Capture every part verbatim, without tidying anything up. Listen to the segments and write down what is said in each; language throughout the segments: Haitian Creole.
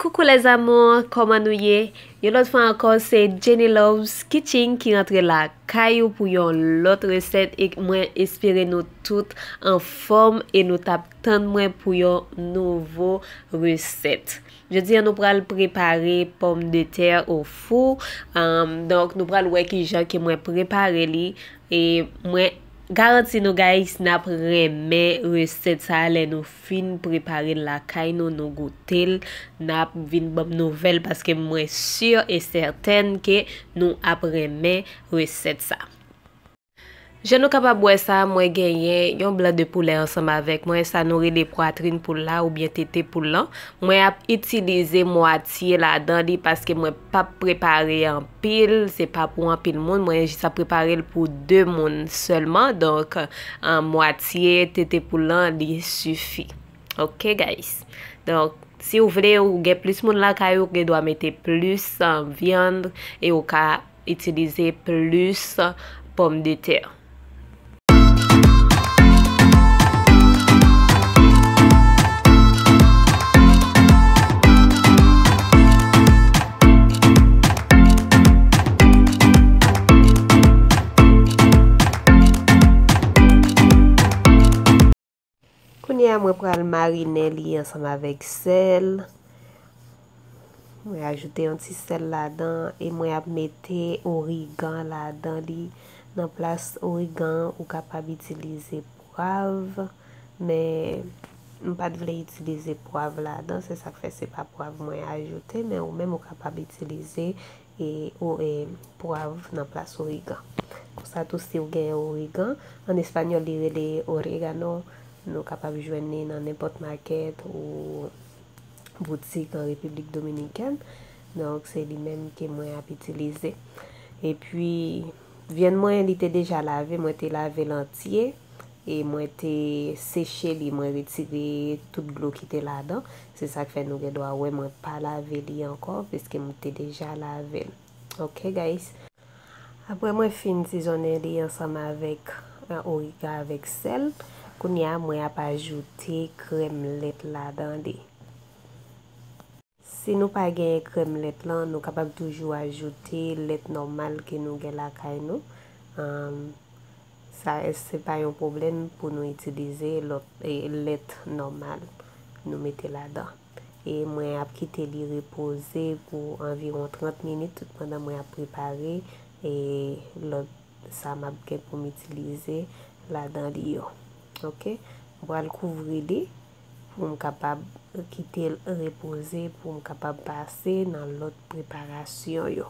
Coucou les amours, kòman nou ye? Yon lòt fwa ankò, se Jenny Loves Kitchen ki rantre lakay ou pou yon lòt resèt, e mwen espere nou tout anfòm e nou t ap tann mwen pou yon nouvo resèt. Jodi a, nou pral prepare pòmdetè o fou. Am, donk, nou pral wè kijan ke mwen prepare li. E mwen garanti nou, guys, n ap renmen resèt sa a lè nou fin prepare l lakay nou, nou goute l, n ap vin ban m nouvèl, paske mwen si e sètèn ke nou ap renmen resèt sa. Jan nou kapab wè sa, mwen genyen yon blan de poulè ansanm avèk mwen, sa nou rele pwatrin poul la oubyen tete poul lan. Mwen ap itilize mwatye ladan li paske mwen p ap prepare anpil, se pa pou anpil moun, mwen jis ap prepare l pou de moun sèlman. Donk, an mwatye tete poul lan, li sifi. Ok, guys? Donk, si w vle ou gen plis moun lakay ou, ou gen dwa mete plis, ah, vyann e ou ka itilize plis pòmdetè. Kounye a, mwen pral marinen li ansanm avèk sèl. Mwen ajoute yon ti sèl ladan e mwen ap mete origan ladan li. Nan plas origan, ou kapab itilize pwav, men m pa t vle itilize pwav ladan, se sa k fè se pa pwav mwen ajoute, men ou menm ou kapab itilize e, o, e, pwav nan plas origan. Konsa tou, si w gen origan, an espanyòl, li rele orégano, nou kapab jwenn li nan nenpòt makèt ou boutik an Repiblik Dominikèn. Donk, se li menm ke mwen ap itilize. Epi, vyann mwen, li te deja lave, mwen te lave l antye. E mwen te seche li, mwen retire tout dlo ki te ladan. Se sa k fè nou gen dwa wè mwen pa lave li ankò, piske mwen te deja lave l. Ok, guys. Apre mwen fin sizonnen li ansanm avèk, eh, origan avèk sèl, kounye a mwen ap ajoute krèm lèt ladan li. Si nou pa gen krèm lèt lan, nou kapab toujou ajoute lèt nòmal ke nou gen lakay nou. Am, sa, se pa yon pwoblèm pou nou itilize lòt, e, lèt nòmal nou mete ladan. E mwen ap kite li repoze pou anviwon trant minit, tout pandan mwen ap prepare, e, lòt sa m ap gen pou m itilize ladan li yo. Ok? Mwen pral kouvri li pou m kapab kite l repoze pou m kapab pase nan lòt preparasyon yo.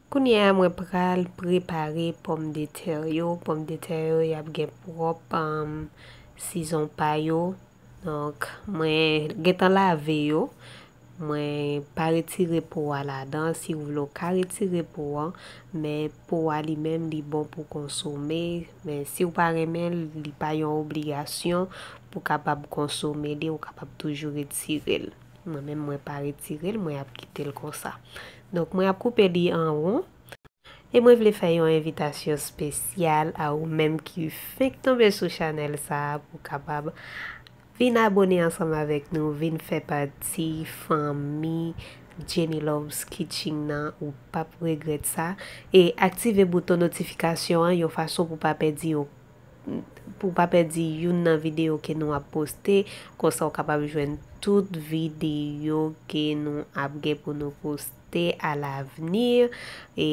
Kounye a, mwen pral prepare pòmdetè yo. Pòmdetè yo, y ap gen pwòp, um, sizon pa yo. Donk, mwen gentan lave yo. Mwen pa retire po a ladan. Si w vle, w ka retire po an. Men po a li menm, li bon pou konsome. Men si w pa renmen l, li pa yon obligasyon pou w kapab konsome li. Ou kapab toujou retire l. Mwen menm, mwen pa retire l, mwen ap kite l konsa. Donk, mwen ap koupe li an won. E mwen vle fè yon envitasyon espesyal a ou menm ki fenk tonbe sou chanèl sa a pou kapab vin abone ansanm avèk nou, vin fè pati fanmi Jenny Loves Kitchen nan, ou p ap regrèt sa. E aktive bouton notifikasyon an yon fason pou pa pèdi yo pou pa pèdi youn nan videyo ke nou ap poste. Konsa w kapab jwenn tout videyo ke nou ap gen pou nou poste alavni. E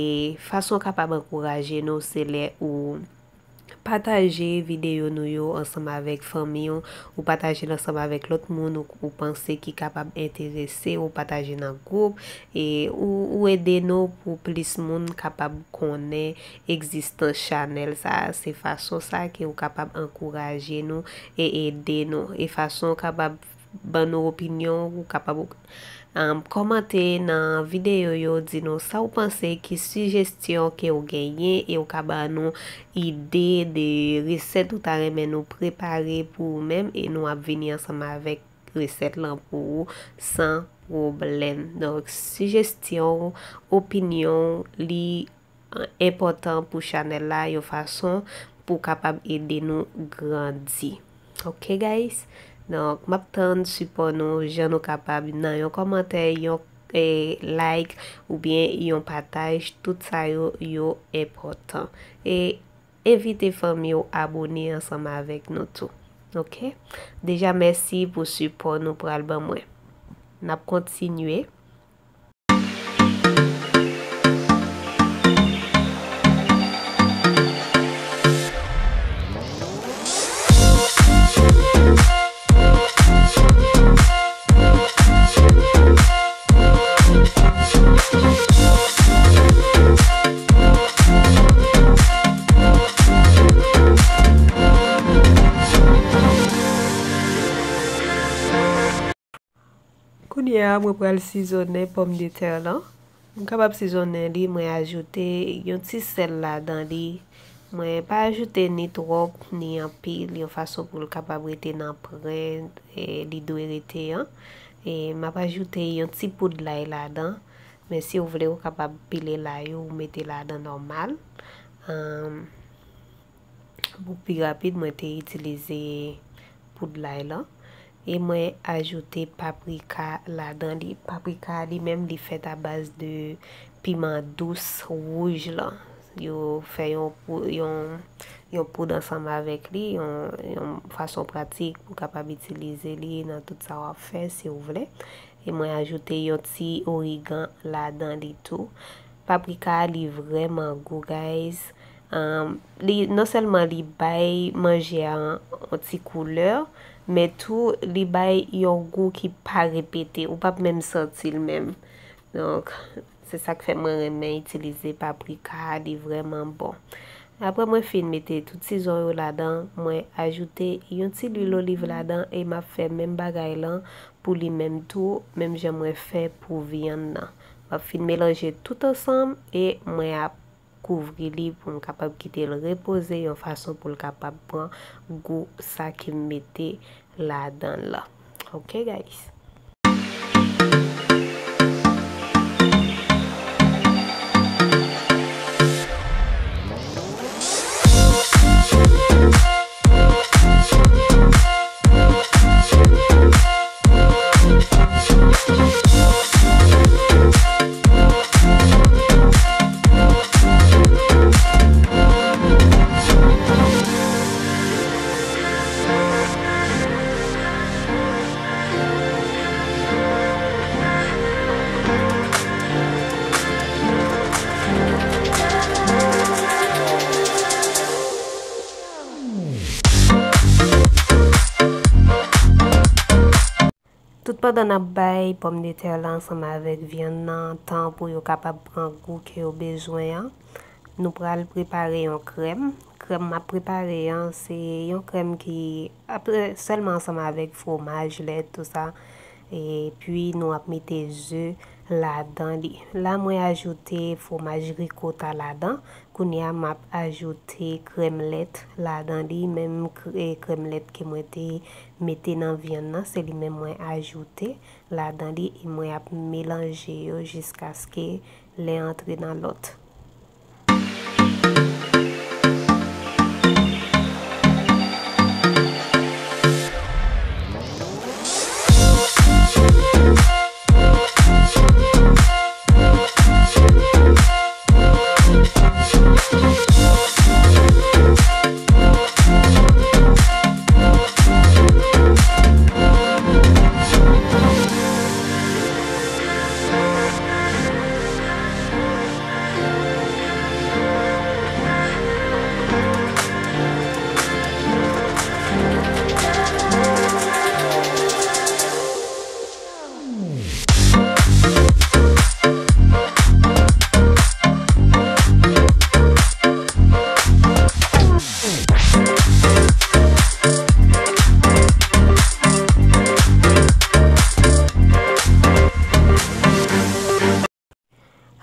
fason w kapab ankouraje nou, se lè ou pataje videyo nou yo ansanm avèk fanmi w, ou pataje l ansanm avèk lòt moun ou, ou panse ki kapab enterese, ou pataje nan gwoup, e ou, ou ede nou pou plis moun kapab konnen egzistans chanèl sa a. Se fason sa a ke ou kapab ankouraje nou e ede nou. E fason ou kapab ban nou opinyon, ou kapab, um, kòmante nan videyo yo, di nou sa ou panse, ki sijesyon ke ou genyen, e ou ka ban nou ide de resèt ou ta renmen nou prepare pou ou menm, e nou ap vini ansanm avèk resèt lan pou ou san pwoblèm. Donk, sijesyon, opinyon, li enpòtan pou chanèl la, yon fason pou kapab ede nou grandi. Ok, guys? Donk, m ap tann sipò nou, jan nou kapab, nan yon kòmantè, yon, eh, like, oubyen yon pataj, tout sa yo, yo enpòtan. E envite fanmi w abone ansanm avèk nou tou. Ok? Deja, mèsi pou sipò nou pral ban mwen. N ap kontinye. Kounye a, mwen pral sizonnen pòmdetè lan. M kapab sizonnen li, mwen ajoute yon ti sèl ladan li. Mwen pa ajoute ni twòp, ni anpil, yon fason pou l kapab rete nan pwen, eh, li dwe rete an. E m ap ajoute yon ti poud lay ladan. Men si w vle, ou kapab pile lay ou, ou mete ladan nòmal. Anm, Pou pi rapid, mwen te itilize poud lay lan. E mwen ajoute paprika ladan li. Paprika li menm, li fèt a baz de piman dous wouj lan. Yo fè yon pou-, yon, yon poud ansanm avèk li, yon, yon fason pratik pou kapab itilize li nan tout sa w ap fè, si w vle. E mwen ajoute yon ti origan ladan li tou. Paprika a, li vrèman gou, guys. Anm, li, non sèlman li bay manje a yon ti koulè, men tou li bay yon gou ki pa repete. Ou p ap menm santi l menm. Donk, se sa k fè mwen renmen itilize paprika a, li vrèman bon. Apre mwen fin mete tout sizon yo ladan, mwen ajoute yon ti lwil oliv ladan e m ap fè menm bagay lan pou li menm tou, menm jan mwen fè pou vyann nan. M ap fin melanje tout ansanm e mwen ap kouvri li pou m kapab kite l repoze yon fason pou l kapab pran gou sa ke m mete ladan l lan. Ok, guys? Tout pandan n ap bay pòmdetè lan ansanm avèk vyann nan tan pou yo kapab pran gou ke yo bezwen an, nou pral prepare yon krèm. Krèm m ap prepare an, se yon krèm ki ap, sèlman ansanm avèk fwomaj, lèt, tou sa. Epi nou ap mete ze ladan li. La, mwen ajoute fwomaj rikota ladan. Kounye a, m ap ajoute krèm lèt ladan li. Menm kre-, krèm lèt ke mwen te mete nan vyann nan, se li menm mwen ajoute ladan li. E mwen ap melanje yo jiskaske len antre nan lòt.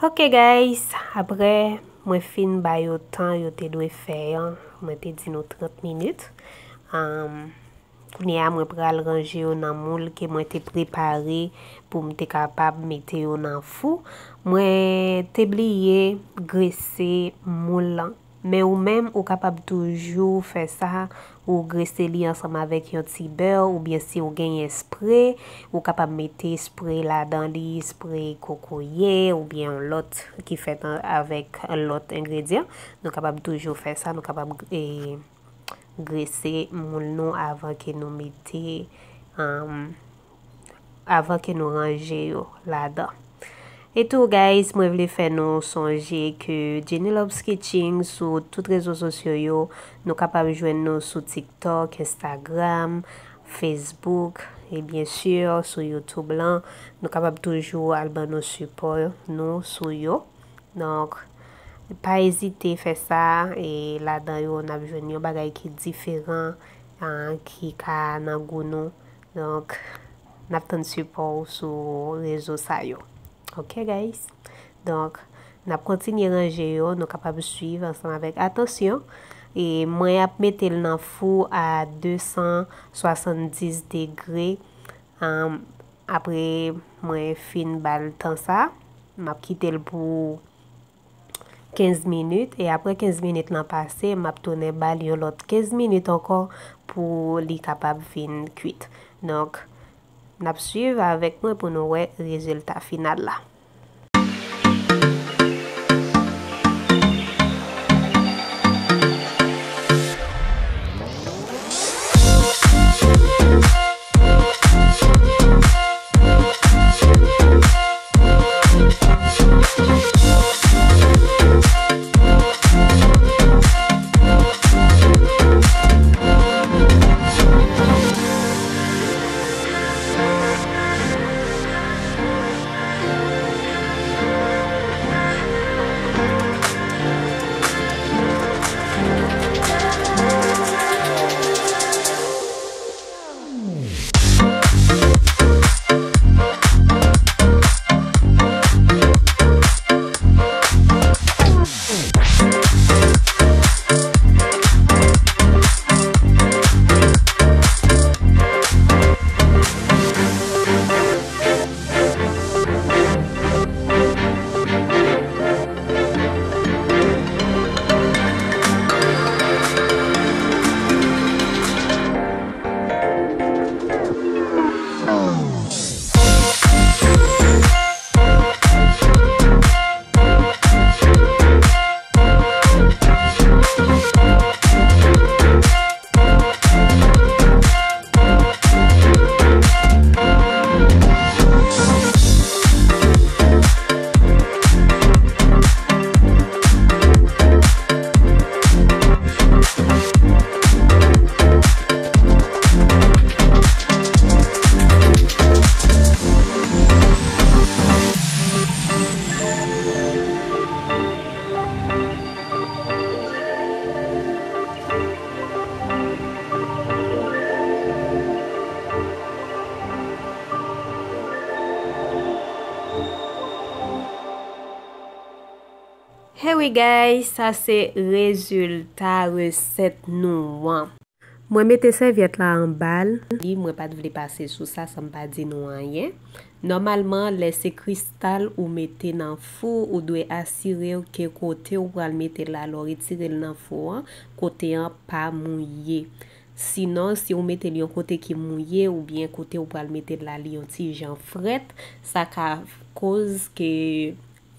Ok, guys, apre mwen fin ba yo tan yo te dwe fè an, mwen te di nou trant minit. Anm, Kounye a, mwen pral ranje yo nan moul ke mwen te prepare pou m te kapab mete yo nan fou. Mwen te bliye grese moul lan. Men ou menm, ou kapab toujou fè sa, ou grese li ansanm avèk yon ti bè, oubyen si w genyen spre, ou kapab mete spre ladan li, spre kokoye, oubyen yon lòt ki fèt an-, avèk lòt engredyan. Nou kapab toujou fè sa, nou kapab, e, grese moul nou avan ke nou mete, um, avan ke nou ranje yo ladan. E tou, guys, mwen vle fè nou sonje ke Jenny Loves Kitchen sou tout rezo sosyo yo, nou kapab jwenn nou sou TikTok, Instagram, Facebook, e byen si sou YouTube lan. Nou kapab toujou al ban nou sipò nou sou yo. Donk, pa ezite fè sa, e ladan yo, n ap jwenn yon bagay ki diferan, ah, ki ka nan gou nou. Donk, n ap tann sipò w sou rezo sa yo. Ok, guys? Donk, n ap kontinye ranje yo, nou kapab swiv ansanm avèk atansyon. E mwen ap mete l nan fou a de san swasanndis degre. Am, apre mwen fin ba l tan sa, m ap kite l pou kenz minit, e apre kenz minit lan pase, m ap tounen ba l yon lòt kenz minit ankò pou li kapab vin kwit. Donk, n ap swiv avèk mwen pou nou wè rezilta final la. Hey we guys, sa se rezilta resèt nou an. Mwen mete sèvyèt la anba l. Li, mwen pa t vle pase sou sa san m pa di nou anyen. Nòmalman, lè se kristal ou mete nan fou, ou dwe asire w ke kote ou pral mete l la, lè w retire l nan fou an, kote an pa mouye. Sinon, si w mete l yon kote ki mouye oubyen kote ou pral mete l la, li yon ti jan frèt, sa ka koz ke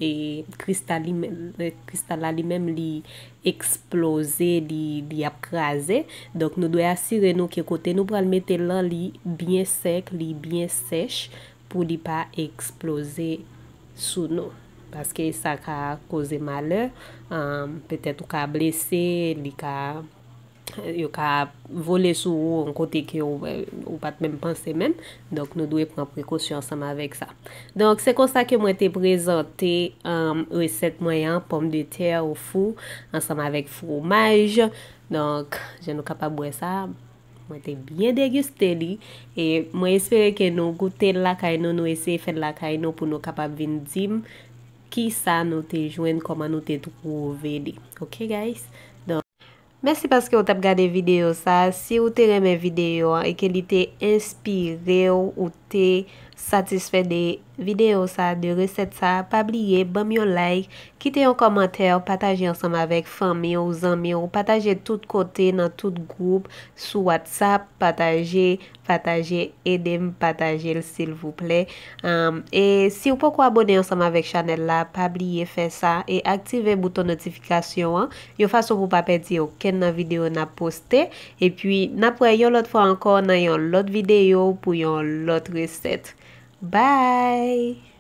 e kristal li menm, e kristal la li menm li eksploze, li, li ap kraze. Donk nou dwe asire nou ke kote nou pral mete l lan, li byen sèk, li byen sèch pou li pa eksploze sou nou. Paske sa ka koze malè, um, petèt ou ka blese, li ka yo ka vole sou ou yon kote ke ou, ou pa t menm panse menm. Donk, nou dwe pran prekosyon ansanm avèk sa. Donk, se konsa ke mwen te prezante, um, resèt mwen an, pòmdetè o fou, ansanm avèk fwomaj. Donk, jan nou kapab wè sa, mwen te byen degiste li. E mwen espere ke nou goute l lakay nou, nou eseye fè l lakay nou pou nou kapab vin di m kisa nou te jwenn, kòman nou te twouve li. Ok, guys? Donk, Mèsi paske w t ap gade videyo sa. Si w te renmen videyo an e ke li te enspire w, ou te satisfè de videyo sa, de resèt sa, pa bliye ban m yon like, kite yon kòmantè, pataje ansanm avèk fanmi w, zanmi w, pataje tout kote, nan tout gwoup, sou WhatsApp, pataje, pataje, ede m pataje l silvouplè. Um, e si w poko abone ansanm avèk chanèl la, pa bliye fè sa e aktive bouton notifikasyon an, yon fason pou pa pèdi okenn nan videyo n ap poste. Epi, n ap wè yon lòt fwa ankò nan yon lòt videyo pou yon lòt resèt. Bye!